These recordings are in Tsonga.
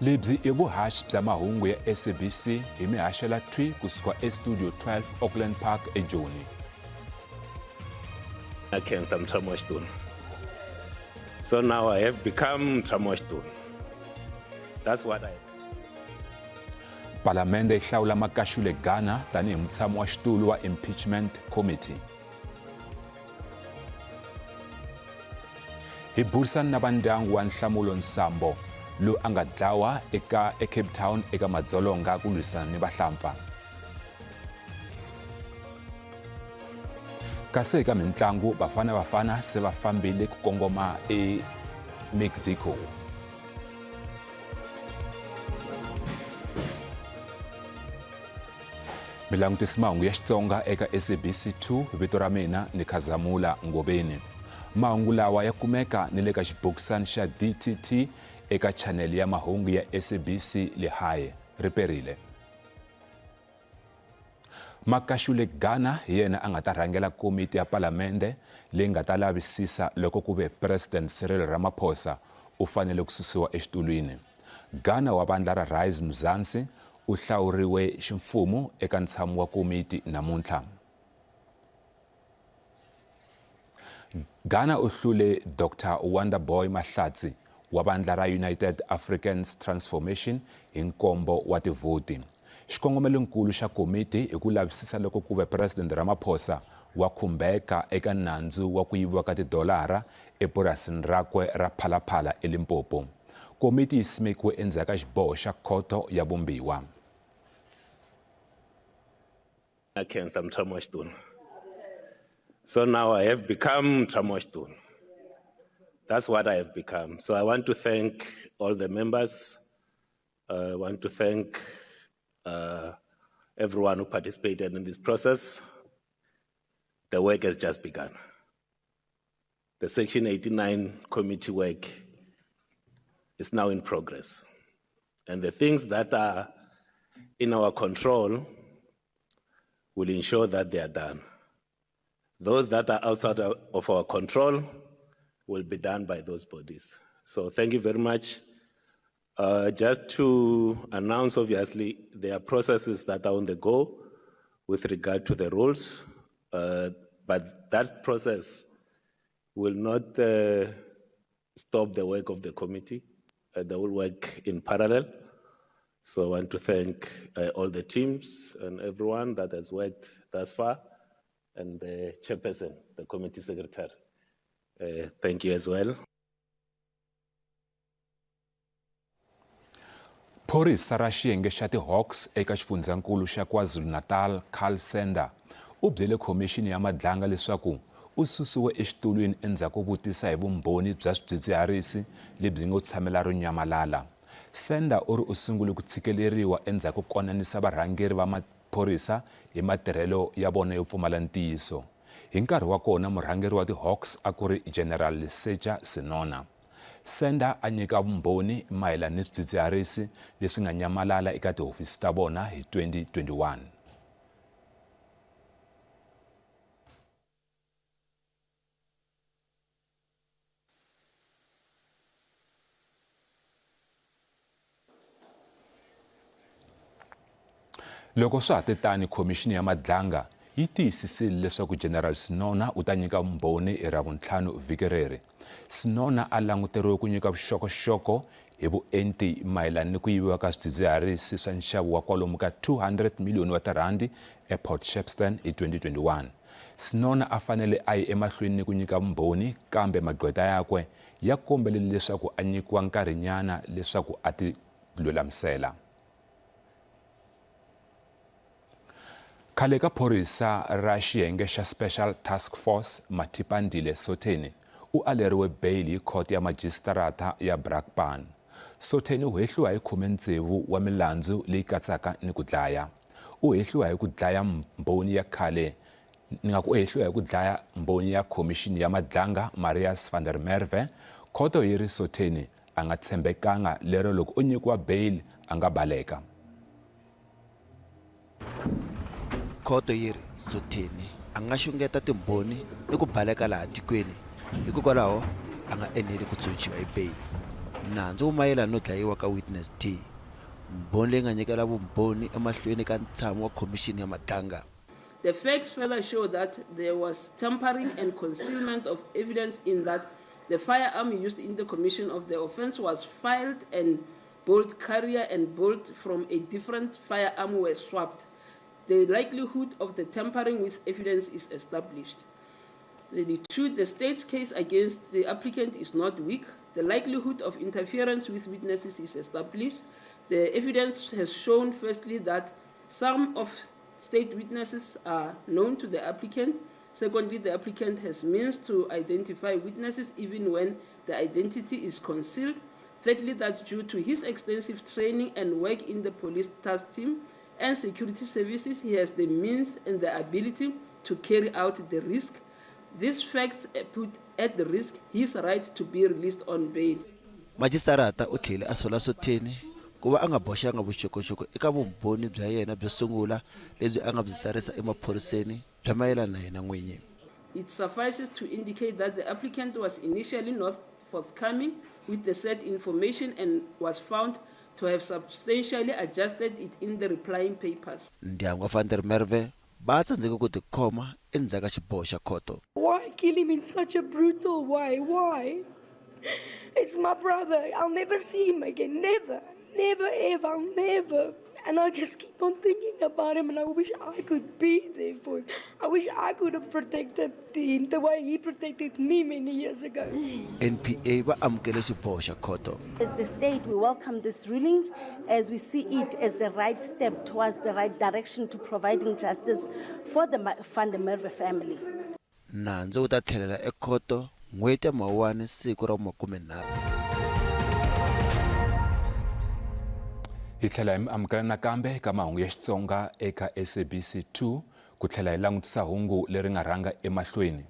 Lebyi i vuhaxi bya mahungu ya SABC hi mihaxela thwi kusuka eStudio 12 Auckland Park eJoni. I khensa mutshami wa xitulu. So now I have become mutshami wa xitulu. That's what I Palamende yi hlawula Makashule Gana tanihi mutshami wa xitulu wa Impeachment Committee. Hi burisana na vandyangu wa Nhlamulo Nsambo loyi a nga dlawa eka eCape Town eka madzolonga ku lwisana ni vahlampfa. Kasi eka mintlangu Bafana Bafana se va fambile ku kongoma eMexico. Mi langutisi mahungu ya Xitsonga eka SABC 2, vito ra mina ni Khazamula Ngobeni. Mahungu lawa ya kumeka ni le ka xibokisani xa DTT eka chanele ya mahungu ya SABC Lehae. Ri perile. Makashule Gana hi yena a nga ta rhangela komiti ya palamende leyi nga ta lavisisa loko ku ve President Cyril Ramaphosa u fanele ku susiwa exitulwini. Gana wa vandla ra Rise Mzansi u hlawuriwe ximfumo eka ntshamo wa komiti namuntlha. Gana u hlule Dr Wonderboy Mahlatsi wa vandla ra United Africans Transformation hi nkombo wa tivhoti. Xikongomelonkulu xa komiti i ku lavisisa loko ku ve President Ramaphosa wa khumbeka eka nandzu wa ku yiviwa ka tidolara epurasini rakwe ra Phalaphala eLimpopo. Komiti yi simekiwe endzhaku ka xiboho xa Khoto ya Vumbiwa. I khensa mutshami wa xitulu. So now I have become mutshami wa xitulu. That's what I have become. So I want to thank all the members. I want to thank everyone who participated in this process. The work has just begun. The Section 89 committee work is now in progress. And the things that are in our control will ensure that they are done. Those that are outside of our control will be done by those bodies. So thank you very much. Just to announce, obviously, there are processes that are on the go with regard to the rules, but that process will not stop the work of the committee. They will work in parallel. So I want to thank all the teams and everyone that has worked thus far, and the chairperson, the committee secretary. Thank you as well. Phorisa ra xiyenge xa ti-Hawks eka xifundzankulu xa KwaZulu-Natal, Carl Sender, u byele khomixini ya Madlanga leswaku u susiwe exitulwini endzhaku ko vutisa hi vumbhoni bya swidzidziharisi lebyi ngo tshamela ro nyamalala. Sender u ri u sungule ku tshikeleriwa endzhaku ko konanisa varhangeri va maphorisa hi matirhelo ya vona yo pfumala ntiyiso. Hi nkarhi wa kona murhangeri wa ti-Hawks a ku ri General Lesetja Senona. Sender a nyika vumbhoni mayelana ni swidzidziharisi leswi nga nyamalala eka tihofisi ta vona hi 2021. Loko swa ha te tani, Khomixini ya Madlanga yi tiyisisile leswaku General Senona u ta nyika vumbhoni hi Ravuntlhanu vhiki reri. Senona a languteriwe ku nyika vuxokoxoko hi vuenti mayelana ni ku yiviwa ka swidzidziharisi swa nxavo wa kwalomu ka 200 miliyoni wa tirhandi ePort Shepstone hi 2021. Senona a fanele a ye emahlweni ni ku nyika vumbhoni kambe magqweta yakwe ya kombelele leswaku a nyikiwa nkarhinyana leswaku a ti lulamisela. Khale ka phorisa ra xiyenge xa Special Task Force Mathipandile Sotheni u aleriwe beyili hi khoto ya majisitarata ya Brakpan. Sotheni u hehliwa hi 16 wa milandzu leyi katsaka ni ku dlaya. U hehliwa hi ku dlaya mbhoni ya khale ni nga ku u hehliwa hi ku dlaya mbhoni ya khomixini ya Madlanga Marius van der Merwe. Khoto yi ri Sotheni a nga tshembekanga lero loko o nyikiwa beyili a nga baleka. Khoto yi ri Sotheni a nga xungeta timbhoni ni ku baleka laha tikweni, hikokwalaho a nga eneli ku tshunxiwa hi beyili. Nandzu wu mayelana no dlayiwa ka Witness D, mbhoni leyi nga nyikela vumbhoni emahlweni ka ntshamo wa Khomixini ya Madlanga. The facts further show that there was tampering and concealment of evidence in that the firearm used in the commission of the offense was filed and bolt carrier and bolt from a different firearm were swapped. The likelihood of the tampering with evidence is established. 32, the state's case against the applicant is not weak. The likelihood of interference with witnesses is established. The evidence has shown, firstly, that some of state witnesses are known to the applicant. Secondly, the applicant has means to identify witnesses even when the identity is concealed. Thirdly, that due to his extensive training and work in the police task team and security services, he has the means and the ability to carry out the risk. These facts put at the risk his right to be released on bail. Majistarata u tlhele a sola Sotheni ku va a nga boxanga vuxokoxoko eka vumbhoni bya yena byo sungula lebyi a nga byi tsarisa emaphoriseni bya mayelana na yena n'winyi. It suffices to indicate that the applicant was initially not forthcoming with the said information and was found to have substantially adjusted it in the replying papers. Ndyangu wa Van der Merwe va tsandzeke ku tikhoma endzhaku ka xiboho xa khoto. Why kill him in such a brutal way? Why? It's my brother. I'll never see him again. Never. Never, ever. I'll never. And I just keep on thinking about him, and I wish I could be there for him. I wish I could have protected him the way he protected me many years ago. NPA va amukele xiboho xa khoto. As the state, we welcome this ruling as we see it as the right step towards the right direction to providing justice for the Van der Merwe family. Nandzu wu ta tlhelela ekhoto n'hweti ya Mawuwani siku ra 30. Hi tlhela hi amukela nakambe eka mahungu ya Xitsonga eka SABC 2 ku tlhela hi langutisa hungu leri nga rhanga emahlweni.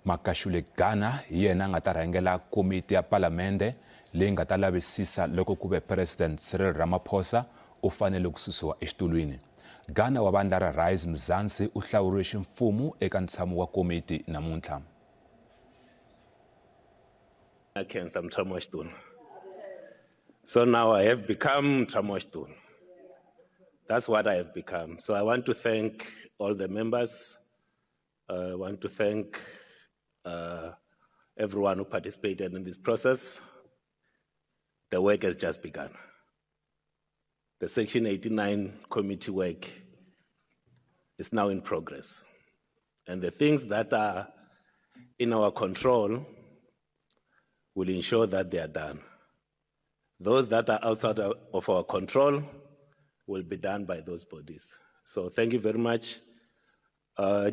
Makashule Gana hi yena a nga ta rhangela komiti ya palamende leyi nga ta lavisisa loko ku ve President Cyril Ramaphosa u fanele ku susiwa exitulwini. Gana wa vandla ra Rise Mzansi u hlawuriwe ximfumo eka ntshamo wa komiti namuntlha. So now I have become Tramoshton. That's what I have become. So I want to thank all the members. I want to thank everyone who participated in this process. The work has just begun. The Section 89 committee work is now in progress. And the things that are in our control will ensure that they are done. Those that are outside of our control will be done by those bodies. So thank you very much.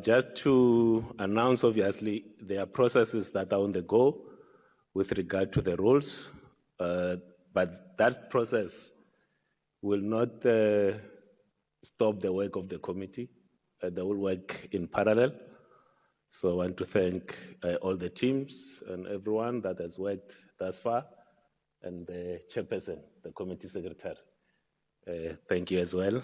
Just to announce, obviously, there are processes that are on the go with regard to the rules, but that process will not stop the work of the committee. They will work in parallel. So I want to thank all the teams and everyone that has worked thus far, and the chairperson, the committee secretary. Thank you as well.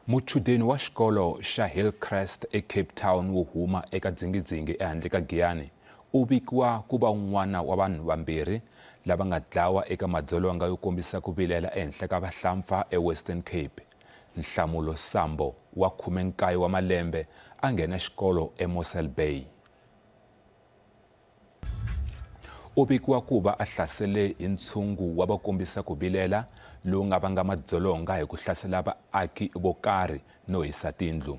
Muchudeni wa xikolo xa Hillcrest eCape Town wo huma eka dzingidzingi ehandle ka Giyani u vikiwa ku va un'wana wa vanhu vambirhi lava nga dlawa eka madzolonga yo kombisa ku vilela ehenhla ka vahlampfa eWestern Cape. Nhlamulo Sambo wa 19 wa malembe a nghena xikolo eMossel Bay. U vikiwa ku va a hlasele hi ntshungu wa vakombisa ku vilela lowu nga vanga madzolonga hi ku hlasela vaaki vo karhi no hisa tindlu.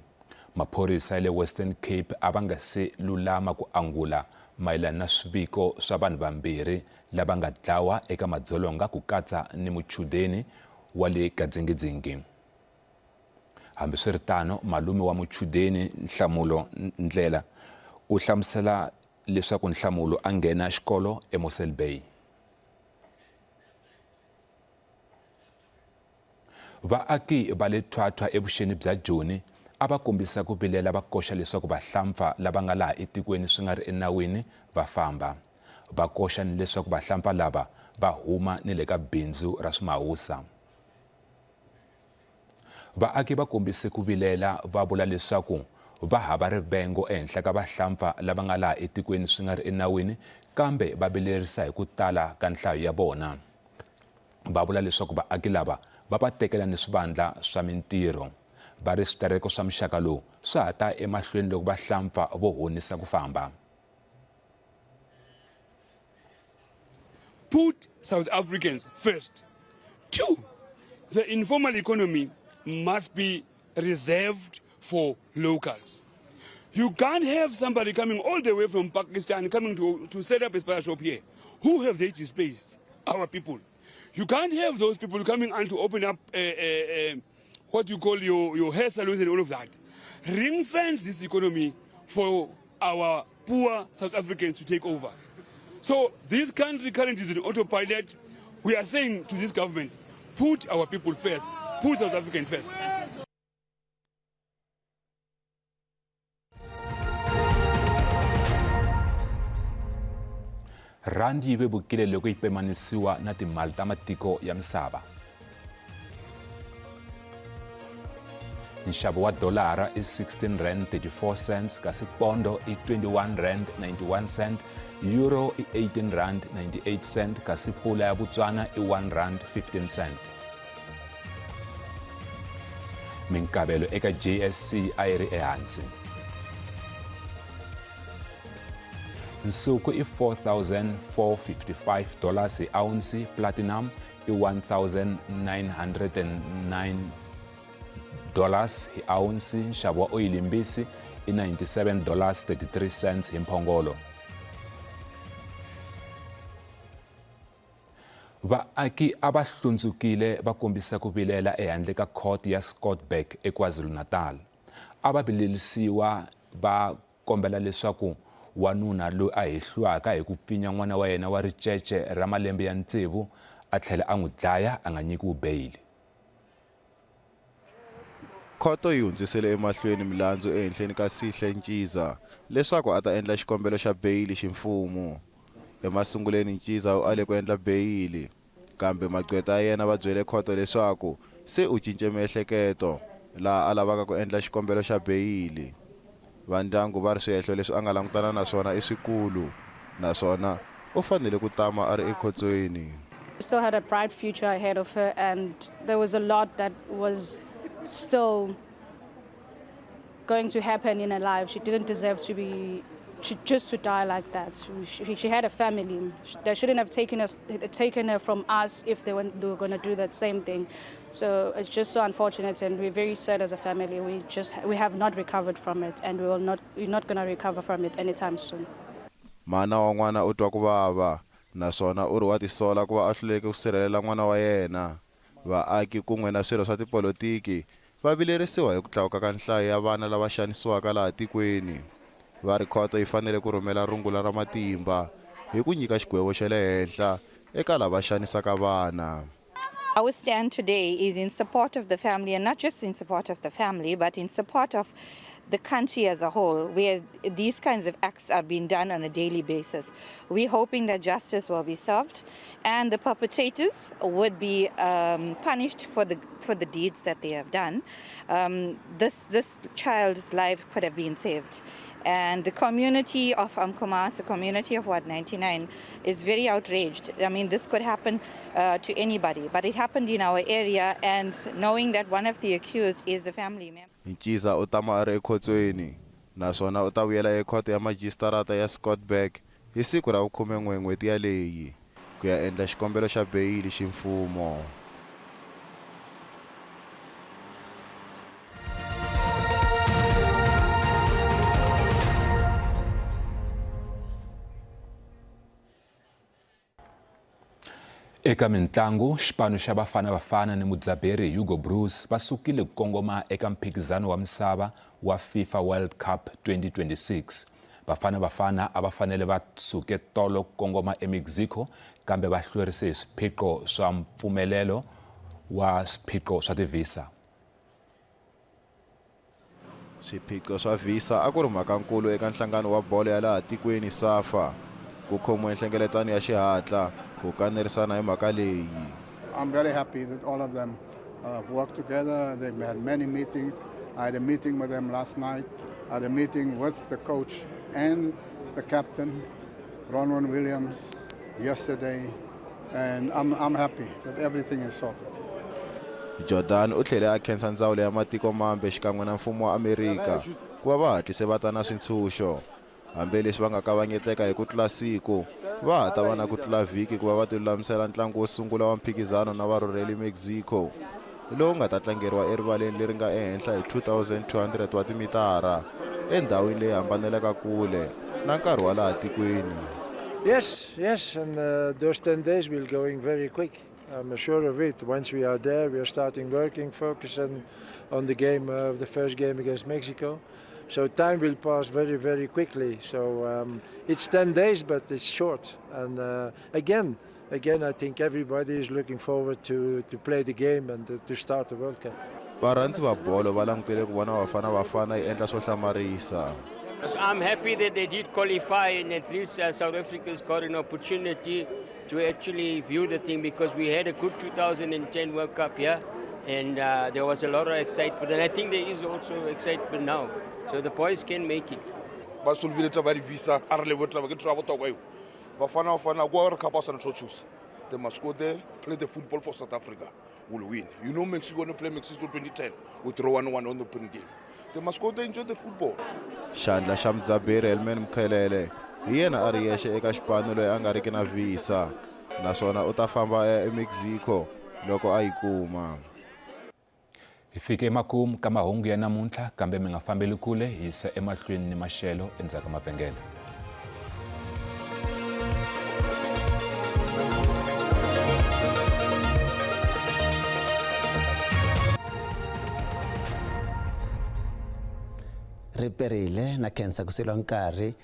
Maphorisa ya le Western Cape a va nga se lulama ku angula mayelana na swiviko swa vanhu vambirhi lava nga dlawa eka madzolonga ku katsa ni muchudeni wa le Kadzingidzingi. Hambiswiritano, malume wa muchudeni Nhlamulo Ndlela u hlamusela leswaku Nhlamulo a nghena xikolo eMossel Bay. Vaaki va le Thwathwa evuxeni bya Joni a va kombisa ku vilela va koxa leswaku vahlampfa lava nga laha etikweni swi nga ri enawini va famba. Va koxa ni leswaku vahlampfa lava va huma ni le ka bindzu ra swimawusa. Vaaki va kombise ku vilela va vula leswaku va hava rivengo ehenhla ka vahlampfa lava nga laha etikweni swi nga ri enawini kambe va vilerisa hi ku tala ka nhlayo ya vona. Va vula leswaku vaaki lava va va tekela ni swivandla swa mintirho. Va ri switereko swa muxaka lowu swa ha ta emahlweni loko vahlampfa vo honisa ku famba. Put South Africans first. 2, the informal economy must be reserved for locals. You can't have somebody coming all the way from Pakistan coming to set up a spaza shop here. Who have they displaced? Our people. You can't have those people coming and to open up what you call your hair salons and all of that. Ring fence this economy for our poor South Africans to take over. So this country currently is in autopilot. We are saying to this government, put our people first, put South Africans first. Randi yi vevukile loko yi pimanisiwa na timali ta matiko ya misava. Nxavo wa dolara i 16 rand 34 cents, kasi pondo i 21 rand 91 cent, euro i 18 rand 98 cent, kasi pula ya Botswana i 1 rand 15 cent. Minkavelo eka JSC a yi ri ehansi. Nsuku i $4,455 hi ounce, platinum i $1,909 hi ounce, nxavo wa oyili mbisi i $97.33 hi mphongolo. Vaaki a va hlundzukile va kombisa ku vilela ehandle ka court ya Scottburgh eKwaZulu-Natal. A va vilerisiwa va kombela leswaku wanuna loyi a hehliwaka hi ku pfinya n'wana wa yena wa ricece ra malembe ya 6 a tlhela a n'wi dlaya a nga nyikiwi beyili. Khoto yi hundzisele emahlweni milandzu ehenhleni ka Sihle Nciza leswaku a ta endla xikombelo xa beyili ximfumo. Emasunguleni Nciza u ale ku endla beyili, kambe magqweta ya yena va byele khoto leswaku se u cince miehleketo laha a lavaka ku endla xikombelo xa beyili. Vandyangu va ri swihehlo leswi a nga langutana na swona i swikulu naswona u fanele ku tama a ri ekhotsweni. Still had a bright future ahead of her, and there was a lot that was still going to happen in her life. She didn't deserve to be just to die like that. She had a family. They shouldn't have taken her from us if they were going to do that same thing. So it's just so unfortunate, and we're very sad as a family. We have not recovered from it, and we're not going to recover from it anytime soon. Mana wa n'wana u twa ku vava naswona u ri wa tisola ku va a hluleke ku sirhelela n'wana wa yena. Vaaki kun'we na swirho swa tipolotiki va vilerisiwa hi ku tlakuka ka nhlayo ya vana lava xanisiwaka laha tikweni. Va ri khoto yi fanele ku rhumela rungula ra matimba hi ku nyika xigwevo xa le henhla eka lava xanisaka vana. Our stand today is in support of the family, and not just in support of the family, but in support of the country as a whole, where these kinds of acts are being done on a daily basis. We're hoping that justice will be served and the perpetrators would be punished for the deeds that they have done. This child's life could have been saved. And the community of Umkomaas, the community of Ward 99, is very outraged. I mean, this could happen to anybody, but it happened in our area, and knowing that one of the accused is a family member. Nciza u tama a ri ekhotsweni naswona u ta vuyela ekhoto ya majistarata ya Scottburgh hi siku ra vu-11 n'hweti yaleyi ku ya endla xikombelo xa beyili ximfumo. Eka mintlangu, xipano xa Bafana Bafana ni mudzaberi Hugo Broos va sukile ku kongoma eka mphikizano wa misava wa FIFA World Cup 2026. Bafana Bafana a va fanele va suke tolo ku kongoma eMexico, kambe va hlwerise hi swiphiqo swa mpfumelelo wa swiphiqo swa tivhisa. Swiphiqo swa visa a ku ri mhakankulu eka nhlangano wa bolo ya laha tikweni SAFA. Ku khomiwe nhlengeletano ya xihatla ku kanerisana hi mhaka leyi. I'm very happy that all of them have worked together. They've had many meetings. I had a meeting with them last night. I had a meeting with the coach and the captain, Ronwen Williams, yesterday, and I'm happy that everything is sorted. Jordan u tlhele a khensa ndzawulo ya matiko mambe xikan'we na mfumo wa Amerika ku va va hatlise va ta na swintshuxo. Hambileswi va nga kavanyeteka hi ku tlula siku, va ha ta va na ku tlula vhiki ku va va tilulamisela ntlangu wo sungula wa mphikizano na varhurheli Mexico, lowu nga ta tlangeriwa erivaleni leri nga ehenhla hi 2200 wa timitara endhawini leyi hambanelaka kule na nkarhi wa laha tikweni. Yes, and those 10 days will going very quick. I'm sure of it. Once we are there, we are starting working, focus on the game of the first game against Mexico. So time will pass very, very quickly. So it's 10 days, but it's short. And again, I think everybody is looking forward to play the game and to start the World Cup. Varhandzi va bolo va langutele ku vona Bafana Bafana yi endla swo hlamarisa. I'm happy that they did qualify, and at least South Africa's got an opportunity to actually view the thing, because we had a good 2010 World Cup here, and there was a lot of excitement, and I think there is also excitement now. So the boys can make it. Ba solvile taba ya di-visa, a re lebohe taba, ke ntho ya bohlokwa eo. Bafana Bafana, kwa re Cup ha o sa ntho choose. They must go there, play the football for South Africa, will win. You know Mexico going to play Mexico 2010, we draw 1-1 on the open game. They must go there, enjoy the football. Xandla xa mudzaberi Helman Mkhalele hi yena a ri yexe eka xipano loyi a nga riki na visa, naswona u ta famba a ya eMexico loko a yi kuma. Hi fike emakumu ka mahungu ya namuntlha, kambe mi nga fambeli kule, hi yisa emahlweni ni maxelo endzhaku ka mavhengele. Riperile na khensa ku seliwa nkarhi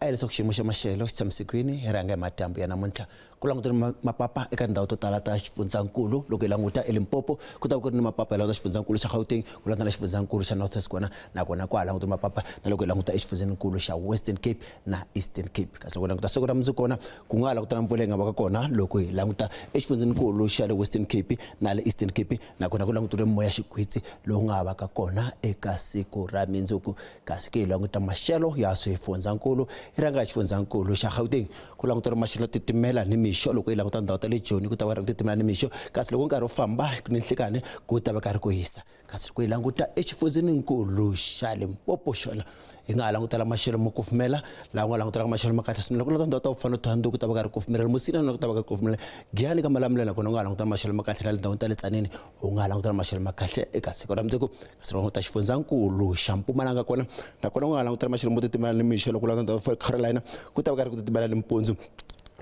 a hi leswaku xiyimo xa maxelo xi tshamisekile hi rhanga hi madyambu ya namuntlha. Ku langutele mapapa eka tindhawu to tala ta xifundzankulu. Loko hi languta eLimpopo ku ta va ku ri ni mapapa hi languta xifundzankulu xa Gauteng, ku languta na xifundzankulu xa North West kona, nakona kwa ha langutele mapapa na loko hi languta exifundzeninkulu xa Western Cape na Eastern Cape. Kasi loko hi languta siku ra mundzuku kona ku nga ha langutana mpfula yi nga va ka kona loko hi languta exifundzeninkulu xa le Western Cape na le Eastern Cape, nakona ku langutele moya xigwitsi lowu nga va ka kona eka siku ra mundzuku. Kasi ke hi languta maxelo ya swifundzankulu, hi rhanga hi xifundzankulu xa Gauteng ku langutela maxelo titimela ni mixo. Loko hi languta ndhawu ta le Joni ku ta va ri ku titimela ni mixo, kasi loko nkarhi wu famba ni nhlikani ku ta va karhi ku hisa. Kasi loko hi languta exifundzeninkulu xa Limpopo xona hi nga ha langutela maxelo mo kufumela, laha u nga langutelaka maxelo ma kahle swinene. Loko u languta ndhawu ta ku fana na Thohoyandou ku ta va karhi ku kufumelela, Musina na ku ta va karhi ku kufumelela, Giyani ka Malamulele nakona u nga ha langutela maxelo ma kahle, na le ndhawini ta le Tzaneen u nga ha langutela maxelo ma kahle eka siku ra mundzuku. Kasi loko u languta xifundzankulu xa Mpumalanga kona nakona u nga ha langutela maxelo mo titimela ni mixo. Loko u languta ndhawu ya Carolina ku ta va karhi ku titimela ni mpundzu.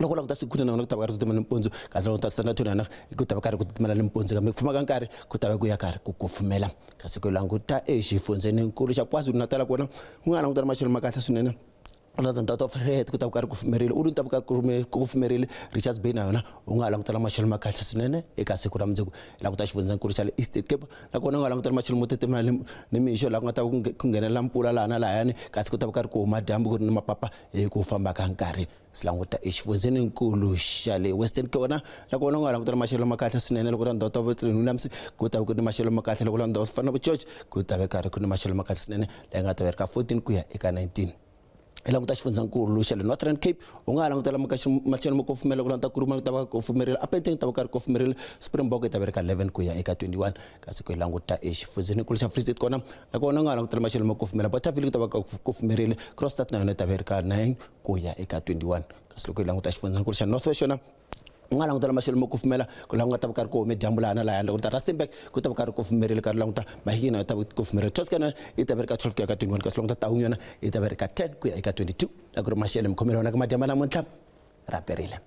Loko u languta Sekhukhune na kona ku ta va karhi ku titimela nimpundzu, kasi loko u languta Standerton na ku ta va karhi ku titimela nimpundzu, kambe ku famba ka nkarhi ku ta va ku ya karhi ku kufumela. Kasi ku languta exifundzeninkulu xa KwaZulu-Natal kona u nga langutela maxelo ma kahle swinene. U languta ndhawu ta Fred ku ta va karhi ku kufumerile, u ta va karhi ku kufumerile, Richards Bay na yona u nga langutela maxelo ma kahle swinene eka siku ra mundzuku. Languta xifundzankulu xa le Eastern Cape nakona u nga langutela maxelo mo titimela ni mixo, laha ku nga ta ku nghenelela mpfula laha na lahayani, kasi ku ta va karhi ku huma dyambu ku ri ni mapapa hi ku famba ka nkarhi. Swi languta exifundzeninkulu xa le Western Cape kona nakona u nga langutela maxelo ma kahle swinene. Loko u ri ndhawu ta Williams ku ta va ku ri ni maxelo ma kahle, loko u ri ndhawu swo fana na vo George ku ta va karhi ku ri ni maxelo ma kahle swinene, laha nga ta va ri ka 14 ku ya eka 19. Hi languta xifundzankulu xa le Northern Cape u nga ha langutela maxelo mo kufumela, ku languta Kuruma ku ta va ku kufumerile, Upington ku ta va karhi ku kufumerile, Springbok yi ta va ri ka 11 ku ya eka 21. Kasi ku hi languta exifundzeninkulu xa Free State kona nakona u nga ha langutela maxelo mo kufumela, Bothaville ku ta va ku kufumerile, Kroonstad na yona yi ta va ri ka 9 ku ya eka 21. Kasi loko hi languta xifundzankulu xa North West xona u nga langutela maxelo mo kufumela, ku laha ku nga ta va karhi ku hume dyambu laha na lahaya. Loko ta Rustenburg ku ta va karhi ku kufumerile, karhi languta Mahikeng na yi ta va kufumerile, Toscana yi ta va ri ka 12 ku ya ka 21, kasi languta Taung yona yi ta va ri ka 10 ku ya eka 22. Na ku ri maxelo mi khomela wona ka madyambu namuntlha ra perile.